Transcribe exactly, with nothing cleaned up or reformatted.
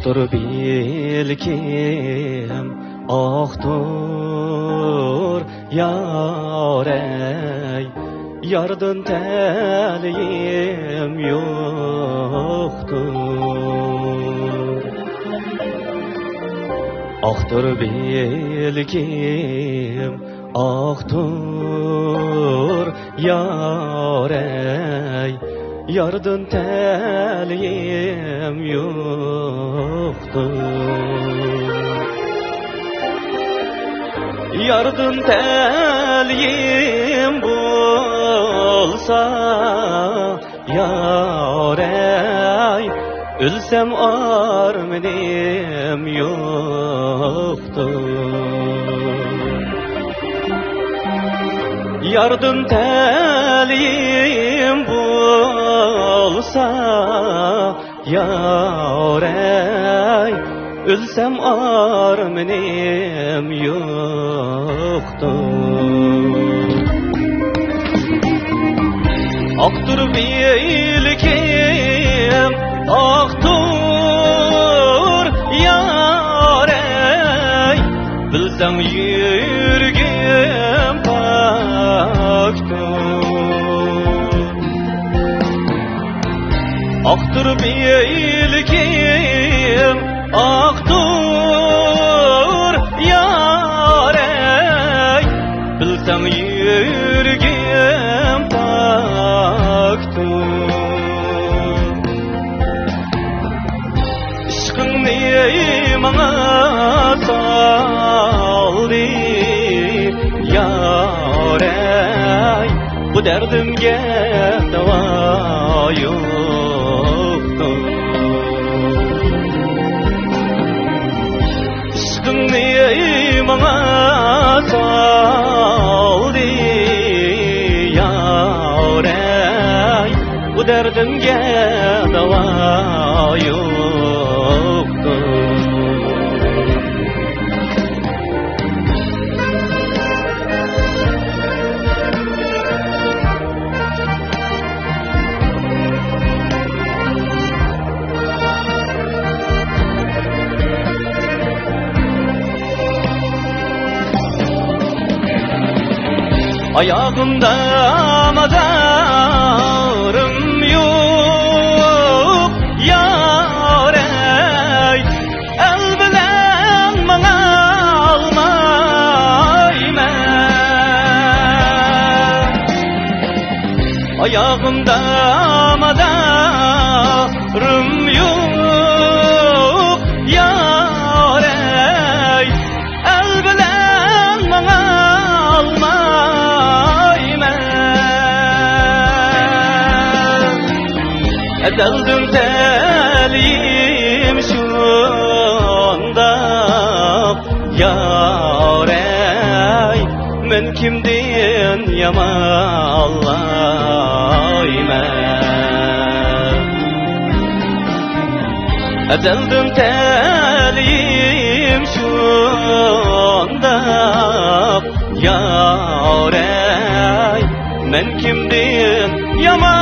ئاقتۇر بىلكىم، ئاقتۇر يارەي، ياردىن تەلىيىم يوقتۇر. ئاقتۇر بىلكىم، ئاقتۇر يارەي، ياردىن تەلىيىم يوقتۇر. ياردىن تەلىيىم بولسا يارەي، ئۆلسەم ئارمىنىم يوقتۇر. ياردىن تەلىيىم بولسا يارەي، ئۆلسەم ئارمىنىم يوقتۇر. ئاقتۇر بىلكىم، ئاقتۇر يارەي، بىلسەڭ يۈرىكىم پاكتۇر. ئاقتۇر بىلكىم، ئاقتۇر يارەي، بىلسەڭ يۈرىكىم پاكتۇر. ئىشقىڭنى ماڭا سالدى يارەي، بۇ دەردىمگە داۋا يوقتۇر. ئىشقىڭنى ماڭا سالدى يارەي، بۇ دەردىمگە داۋا يوقتۇر. ئاياغىمدا مادارىم يوق يارەي، ئەل بىلەن ماڭالمايمەن. ئاياغىمدا مادارىم يوق يارەي، ئەل بىلەن ماڭالمايمەن. ئەزەلدىن تەلىيىم شۇنداق يارەي، مەن كىمدىن يامانلايمەن؟ ئەزەلدىن تەلىيىم شۇنداق يارەي، مەن كىمدىن يامان